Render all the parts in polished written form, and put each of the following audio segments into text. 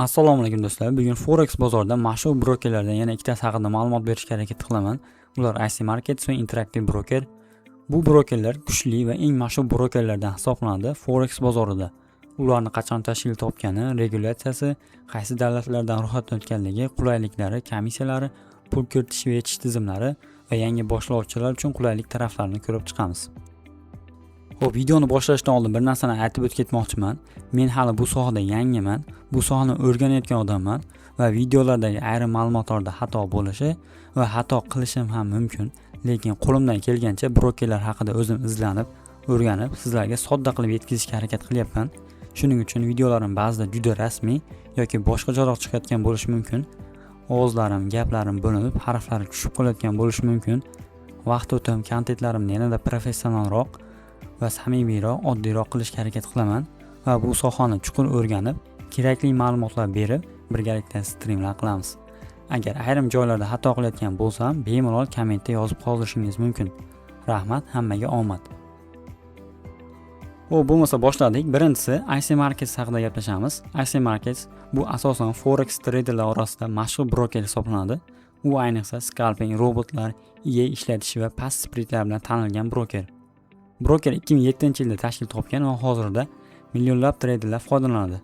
Assalomu alaykum do'stlar. Bugun Forex bozorida mashhur brokerlardan yana ikkitasi haqida ma'lumot berishga harakat qilaman. Ular IC Markets va Interactive Broker. Bu brokerlar kuchli va eng mashhur brokerlardan hisoblanadi Forex bozorida. Ularni qachon tashkil topgani, regulyatsiyasi, qaysi davlatlardan ro'yxatdan o'tganligi, qulayliklari, komissiyalari, pul kiritish va yechish tizimlari va yangi boshlovchilar uchun qulaylik taraflarini ko'rib chiqamiz. Xo'p, videoni boshlashdan oldin bir narsani aytib o'tib ketmoqchiman. Men hali bu sohada yangiman, bu sohani o'rganayotgan odamman va videolardagi ayrim ma'lumotlarda xato bo'lishi va xato qilishim ham mumkin. Lekin qo'limdan kelgancha brokerlar haqida o'zim izlanib, o'rganib, sizlarga sodda qilib yetkazishga harakat qilyapman. Shuning uchun videolarim ba'zida juda rasmiy yoki boshqacharoq chiqayotgan bo'lishi mumkin. Ovozlarim, gaplarim bo'linib, harflari tushib qolayotgan bo'lishi mumkin. Vaqt o'tib kontentlarimni yanada professionalroq va samimiyroq, oddiyroq qilishga harakat qilaman va bu sohani chuqur o'rganib, kerakli ma'lumotlar berib, birgalikda strimlar qilamiz. Agar ayrim joylarda xato qilayotgan bo'lsam, bemalol kommentda yozib qoldirishingiz mumkin. Rahmat, hammaga omad. Xo'p, bo'lmasa boshladik. Birinchisi IC Markets haqida gaplashamiz. IC Markets bu asosan forex treyderlar orasida mashhur broker hisoblanadi. U ayniqsa scalping, robotlar, EA ishlatish va past spreadlar bilan tanilgan broker. Broker 2007-yilda tashkil topgan va hozirda millionlab treyderlar foydalanadi.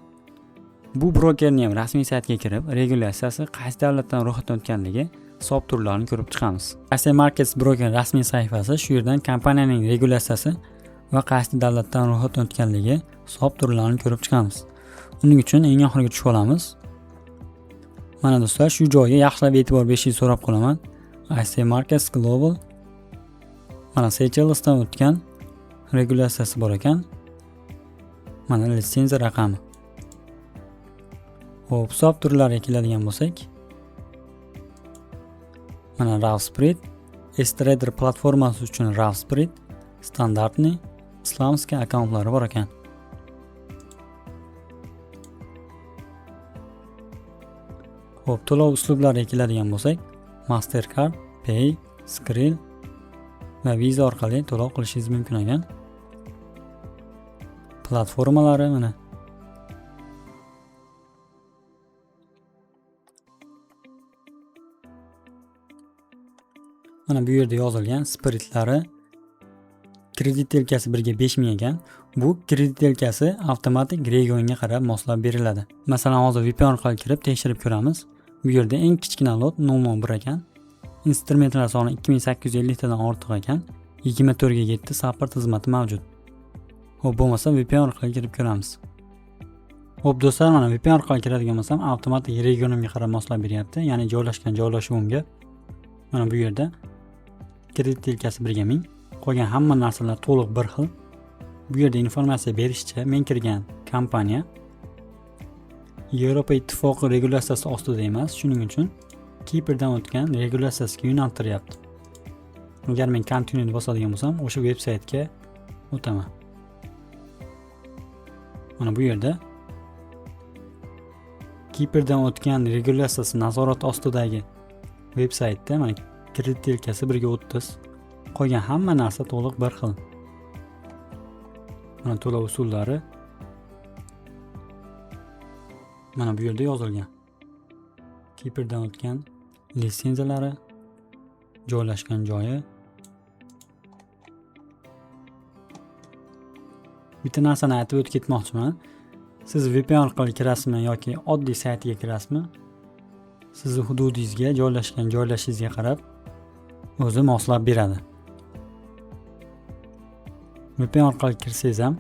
Bu brokerni ham rasmiy saytiga kirib, regulyatsiyasi, qaysi davlatdan ro'yxatdan o'tganligi, hisob turlarini ko'rib chiqamiz. IC Markets broker rasmiy sahifasi, shu yerdan kompaniyaning regulyatsiyasi va qaysi davlatdan ro'yxatdan o'tganligi, hisob turlarini ko'rib chiqamiz. Uning uchun eng oxiriga tushib olamiz. Mana do'stlar, shu joyga yaxshilab e'tibor berishingizni so'rab qolaman. IC Markets Global mana Seychellesdan o'tgan regulyatsiyasi bor ekan. Mana litsenziya raqami. Xo'p, hisob turlariga keladigan bo'lsak, mana Raw Spread, S-Trader platformasi uchun Raw Spread, стандартный, исламский akkauntlari bor ekan. Xo'p, to'lov uslublariga keladigan bo'lsak, Mastercard, Pay, Skrill va Visa orqali to'lov qilishingiz mumkin ekan. Platformalari mana. Mana bu yerda yozilgan spreadlari, kredit yelkasi 1 ga 5000 ekan. Bu kredit yelkasi avtomatik regionga qarab moslab beriladi. Masalan, hozir VPN orqali kirib tekshirib ko'ramiz. Bu yerda eng kichkina lot 0.1 ekan. Instrumentlar soni 2850 tadan ortiq ekan. 24 ga 7 support xizmati mavjud. Xo'p, bo'lmasa VPN orqali kirib ko'ramiz. Xo'p do'stlar, mana VPN orqali kiradigan bo'lsam, avtomatik regionimga qarab moslab beryapti, ya'ni joylashgan joylashuvimga. Mana bu yerda kredit yelkasi 1 ga 1000, qolgan hamma narsalar to'liq bir xil. Bu yerda informatsiya berishicha, men kirgan kompaniya Yevropa Ittifoqi regulyatsiyasi ostida emas, shuning uchun Kiprdan o'tgan regulyatsiyasiga yo'naltiryapti. Agar men continue bosadigan bo'lsam, o'sha veb saytga o'taman. Mana bu yerda Kiprdan o'tgan regulyatsiyasi nazorat ostidagi veb saytda mana kredit yelkasi 1 ga 30. Qolgan hamma narsa to'liq bir xil. Mana to'lov usullari mana bu yerda yozilgan. Kiprdan o'tgan litsenziyalari, joylashgan joyi. Bitta narsani aytib o'tib ketmoqchiman. Siz VPN orqali kirasizmi yoki oddiy saytiga kirasizmi? Sizni hududingizga joylashgan joylashingizga qarab o'zi moslab beradi. VPN orqali kirsangiz ham,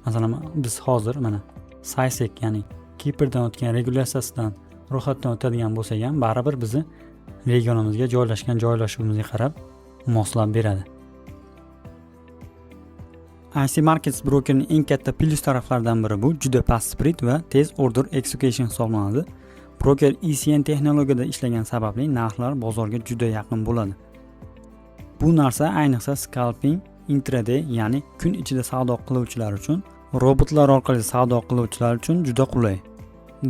masalan, biz hozir mana CySEC, ya'ni Kiprdan o'tgan regulyatsiyasidan ro'yxatdan o'tadigan bo'lsak ham, baribir bizni regionimizga joylashgan joylashuvimizga qarab moslab beradi. IC Markets brokerning eng katta plyus taraflaridan biri bu juda past spread va tez order execution hisoblanadi. Broker ECN texnologiyada ishlagan sababli narxlar bozorga juda yaqin bo'ladi. Bu narsa ayniqsa scalping, intraday, ya'ni kun ichida savdo qiluvchilar uchun, robotlar orqali savdo qiluvchilar uchun juda qulay.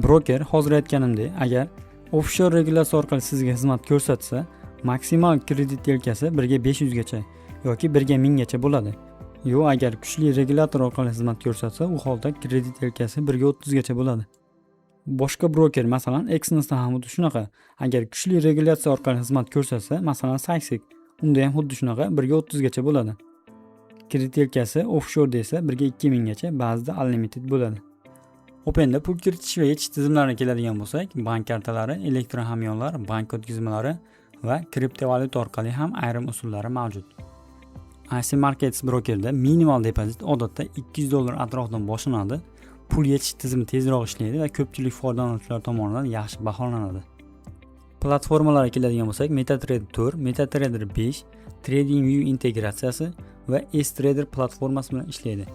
Broker hozir aytganimdek, agar offshore regulyatsiya orqali sizga xizmat ko'rsatsa, maksimal kredit yelkasi 1 ga 500 gacha yoki 1 ga 1000 gacha bo'ladi. Yo agar kuchli regulyator orqali xizmat ko'rsatsa, u holda kredit yelkasi 1 ga 30 gacha bo'ladi. Boshqa broker, masalan, Exnessda ham xuddi shunaqa. Agar kuchli regulyatsiya orqali xizmat ko'rsatsa, masalan, CICIC, unda ham xuddi shunaqa 1 ga 30 gacha bo'ladi. Kredit yelkasi offshore esa 1 ga 2000 gacha, ba'zida unlimited bo'ladi. Xo'p, endi pul kiritish va yechish tizimlariga keladigan bo'lsak, bank kartalari, elektron hamyonlar, bank o'tkazmalari va kriptovalyuta orqali ham ayrim usullari mavjud. IC Markets brokerda minimal depozit odatda $200 atrofidan boshlanadi. Pul yechish tizimi tezroq ishlaydi va ko'pchilik foydalanuvchilar tomonidan yaxshi baholanadi. Platformalarga keladigan bo'lsak, MetaTrader 4, MetaTrader 5, TradingView integratsiyasi va S-Trader platformasi bilan ishlaydi.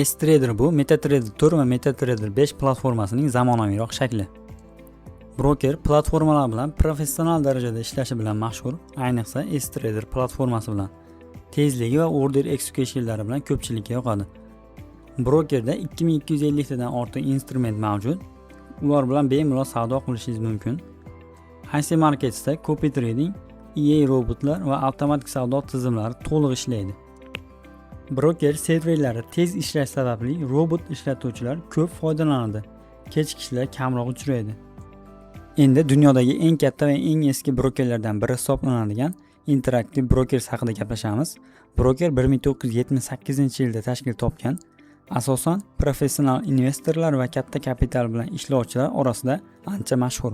S-Trader bu MetaTrader 4 va MetaTrader 5 platformasining zamonaviyroq shakli. Broker platformalar bilan professional darajada ishlashi bilan mashhur, ayniqsa S-Trader platformasi bilan. Tezligi va order executionlari bilan ko'pchilikka yoqadi. Brokerda 2250 tadan ortiq instrument mavjud. Ular bilan bemalol savdo qilishingiz mumkin. IC Marketsda copy trading, EA robotlar va avtomatik savdo tizimlari to'liq ishlaydi. Broker serverlari tez ishlash sababli robot ishlatuvchilar ko'p foydalanadi. Kechikishlar kamroq uchraydi. Endi dunyodagi eng katta va eng eski brokerlardan biri hisoblanadigan Interactive Brokers haqida gaplashamiz. Broker 1978-yilda tashkil topgan. Asosan professional investorlar va katta kapital bilan ishlovchilar orasida ancha mashhur.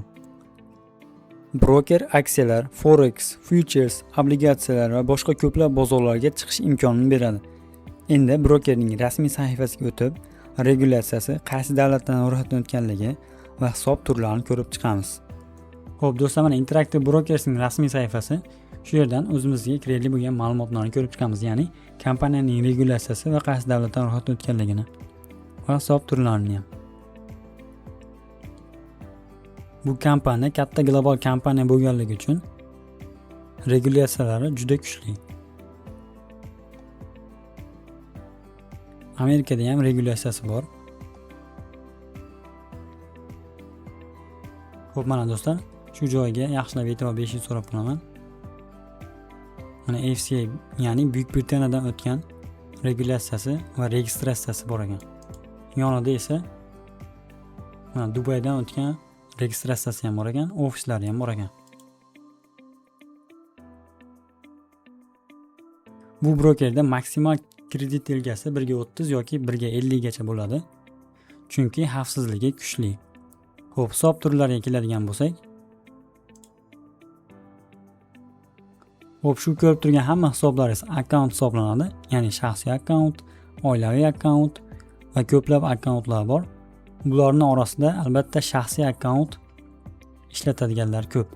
Broker aksiyalar, forex, futures, obligatsiyalar va boshqa ko'plab bozorlarga chiqish imkonini beradi. Endi brokerning rasmiy sahifasiga o'tib, regulyatsiyasi, qaysi davlatdan ro'yxatdan o'tganligi va hisob turlarini ko'rib chiqamiz. Xo'p, do'stlar, mana Interactive Brokersning rasmiy sahifasi. Shu yerdan o'zimizga kerakli bo'lgan ma'lumotlarni ko'rib chiqamiz, ya'ni kompaniyaning regulyatsiyasi va qaysi davlatdan ro'yxatdan o'tganligini va hisob turlarini ham. Bu kompaniya katta global kompaniya bo'lganligi uchun regulyatsiyalari juda kuchli. Amerikada ham regulyatsiyasi bor. Xo'p, mana do'stlar, shu joyga yaxshilab e'tibor berishingizni so'rab qolaman. Mana FCA, ya'ni Buyuk Britaniyadan o'tgan regulyatsiyasi va registratsiyasi bor ekan. Yonida esa mana Dubaydan o'tgan registratsiyasi ham bor ekan, ofislari ham bor ekan. Bu brokerda maksimal kredit yelkasi 1 ga 30 yoki 1 ga 50 gacha bo'ladi. Chunki xavfsizligi kuchli. Xo'p, hisob turlariga keladigan bo'lsak, xo'p, shu ko'rib turgan hamma hisoblaringiz akkaunt hisoblanadi, ya'ni shaxsiy akkaunt, oilaviy akkaunt va ko'plab akkauntlar bor. Bularning orasida albatta shaxsiy akkaunt ishlatadiganlar ko'p.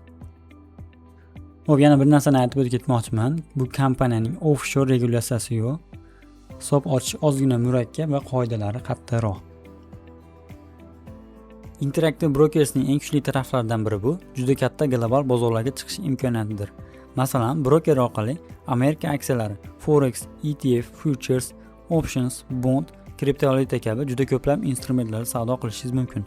Xo'p, yana bir narsani aytib o'tib ketmoqchiman. Bu kompaniyaning offshore regulyatsiyasi yo'q. Hisob ochish ozgina murakkab va qoidalari qattiqroq. Interactive Brokersning eng kuchli taraflaridan biri bu juda katta global bozorlarga chiqish imkoniyatidir. Masalan, broker orqali Amerika aksiyalari, forex, ETF, futures, options, bond, kriptovalyuta kabi juda ko'plab instrumentlarni savdo qilishingiz mumkin.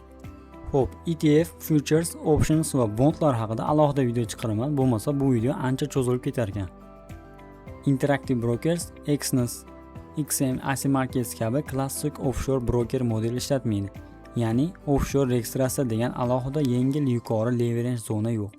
Xo'p, ETF, futures, options va bondlar haqida alohida video chiqaraman, bo'lmasa bu video ancha cho'zilib ketar ekan. Interactive Brokers, Exness, XM, IC Markets kabi klassik offshore broker modeli ishlatmaydi. Ya'ni offshore registratsiya degan alohida yengil yuqori leverage zona yo'q.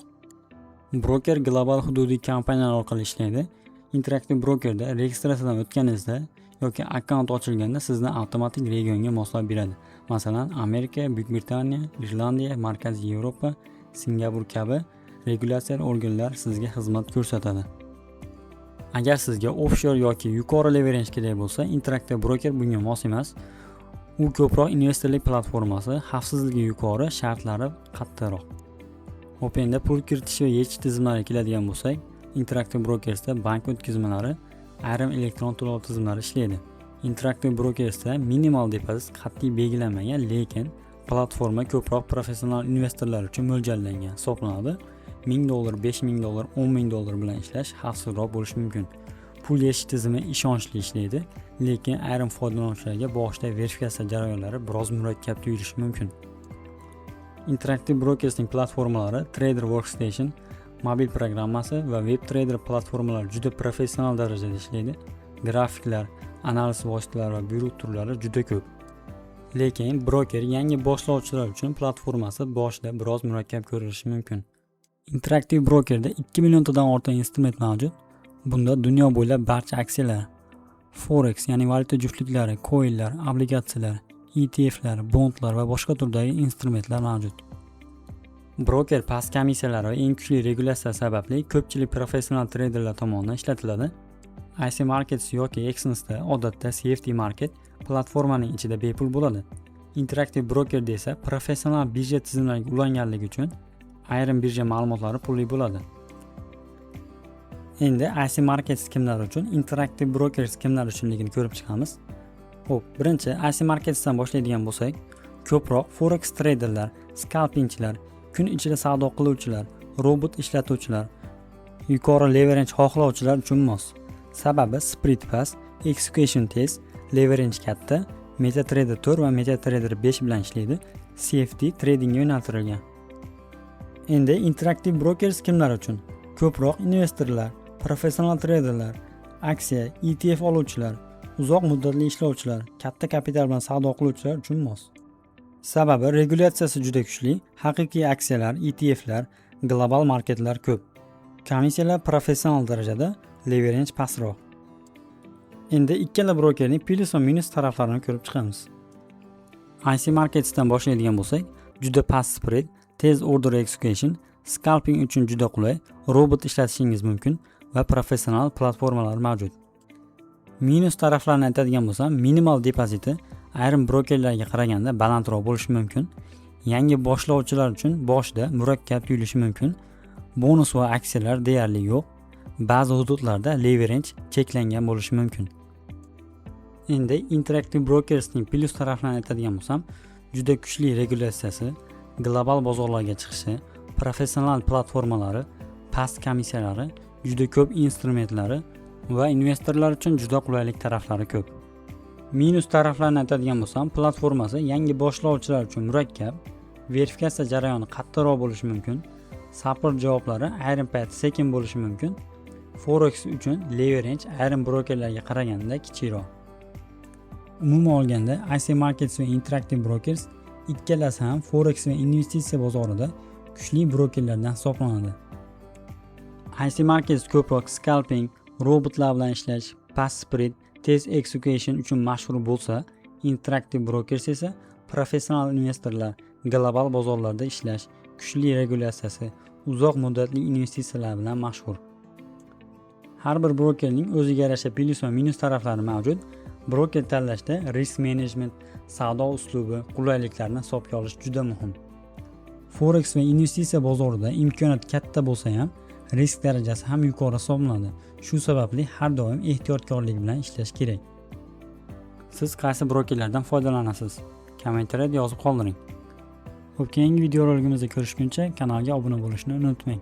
Broker global hududiy kompaniyalar orqali ishlaydi. Interactive Brokerda registratsiyadan o'tganingizda yoki akkaunt ochilganda sizni avtomatik regionga moslab beradi. Masalan, Amerika, Buyuk Britaniya, Irlandiya, Markaziy Yevropa, Singapur kabi regulyatsiya organlar sizga xizmat ko'rsatadi. Agar sizga offshore yoki yuqori leverage kerak bo'lsa, Interactive Broker bunga mos emas. U ko'proq investorlik platformasi, xavfsizligi yuqori, shartlari qattiqroq. Xo'p, endi pul kiritish va yechish tizimlariga keladigan bo'lsak, Interactive Brokersda bank o'tkazmalari, ayrim elektron to'lov tizimlari ishlaydi. Interactive Brokersda minimal depozit qat'iy belgilanmagan, lekin platforma ko'proq professional investorlar uchun mo'ljallangan hisoblanadi. $1000, $5000, $10,000 bilan ishlash xavfsizroq bo'lishi mumkin. Pul yechish tizimi ishonchli ishlaydi, lekin ayrim foydalanuvchilarga boshida verifikatsiya jarayonlari biroz murakkab tuyulishi mumkin. Interactive Brokersning platformalari Trader Workstation, mobil programmasi va Web Trader platformalari juda professional darajada ishlaydi. Grafiklar, analiz vositalari va buyruq turlari juda ko'p. Lekin broker yangi boshlovchilar uchun platformasi boshida biroz murakkab ko'rinishi mumkin. Interactive Brokerda 2 milliontadan ortiq instrument mavjud. Bunda dunyo bo'ylab barcha aksiyalar, forex, ya'ni valyuta juftliklari, coinlar, obligatsiyalar, ETFlar, bondlar va boshqa turdagi instrumentlar mavjud. Broker past komissiyalar va eng kuchli regulyatsiya sababli ko'pchilik professional treyderlar tomonidan ishlatiladi. IC Markets yoki Exnessda odatda CFD market platformaning ichida bepul bo'ladi. Interactive Brokerda esa professional birja tizimlariga ulanganligi uchun ayrim birja ma'lumotlari pulli bo'ladi. Endi IC Markets kimlar uchun, Interactive Brokers kimlar uchunligini ko'rib chiqamiz. Xo'p, birinchi IC Marketsdan boshlaydigan bo'lsak, ko'proq forex treyderlar, skalpingchilar, kun ichida savdo qiluvchilar, robot ishlatuvchilar, yuqori leverage xohlovchilar uchun mos. Sababi spread past, execution tez, leverage katta, MetaTrader 4 va MetaTrader 5 bilan ishlaydi. CFD tradingga yo'naltirilgan. Endi Interactive Brokers kimlar uchun? Ko'proq investorlar, professional treyderlar, aksiya, ETF oluvchilar, uzoq muddatli ishlovchilar, katta kapital bilan savdo qiluvchilar uchun mos. Sababi regulyatsiyasi juda kuchli, haqiqiy aksiyalar, ETFlar, global marketlar ko'p. Komissiyalar professional darajada, leverage pastroq. Endi ikkala brokerning plyus va minus taraflarini ko'rib chiqamiz. IC Marketsdan boshlaydigan bo'lsak, juda past spread, tez order execution, scalping uchun juda qulay, robot ishlatishingiz mumkin va professional platformalar mavjud. Minus taraflarini aytadigan bo'lsam, minimal depoziti ayrim brokerlarga qaraganda balandroq bo'lishi mumkin. Yangi boshlovchilar uchun boshida murakkab tuyulishi mumkin. Bonus va aksiyalar deyarli yo'q. Ba'zi hududlarda leverage cheklangan bo'lishi mumkin. Endi Interactive Brokersning plyus taraflarini aytadigan bo'lsam, juda kuchli regulyatsiyasi, global bozorlarga chiqishi, professional platformalari, past komissiyalari, juda ko'p instrumentlari va investorlar uchun juda qulaylik taraflari ko'p. Minus taraflarini aytadigan bo'lsam, platformasi yangi boshlovchilar uchun murakkab, verifikatsiya jarayoni qattiqroq bo'lishi mumkin, support javoblari ayrim payt sekin bo'lishi mumkin. Forex uchun leverage ayrim brokerlarga qaraganda kichikroq. Umuman olganda, IC Markets va Interactive Brokers ikkalasi ham forex va investitsiya bozorida kuchli brokerlardan hisoblanadi. IC Markets ko'proq scalping, robotlar bilan ishlash, past spread, tez execution uchun mashhur bo'lsa, Interactive Brokers esa professional investorlar, global bozorlarda ishlash, kuchli regulyatsiyasi, uzoq muddatli investitsiyalar bilan mashhur. Har bir brokerning o'ziga yarasha plyus va minus taraflari mavjud. Broker tanlashda risk management, savdo uslubi, qulayliklarni hisobga olish juda muhim. Forex va investitsiya bozorida imkoniyat katta bo'lsa ham, risk darajasi ham yuqori hisoblanadi. Shu sababli har doim ehtiyotkorlik bilan ishlash kerak. Siz qaysi brokerlardan foydalanasiz? Kommentariyada yozib qoldiring. Xo'p, keyingi videorolikimizda ko'rishguncha kanalga obuna bo'lishni unutmang.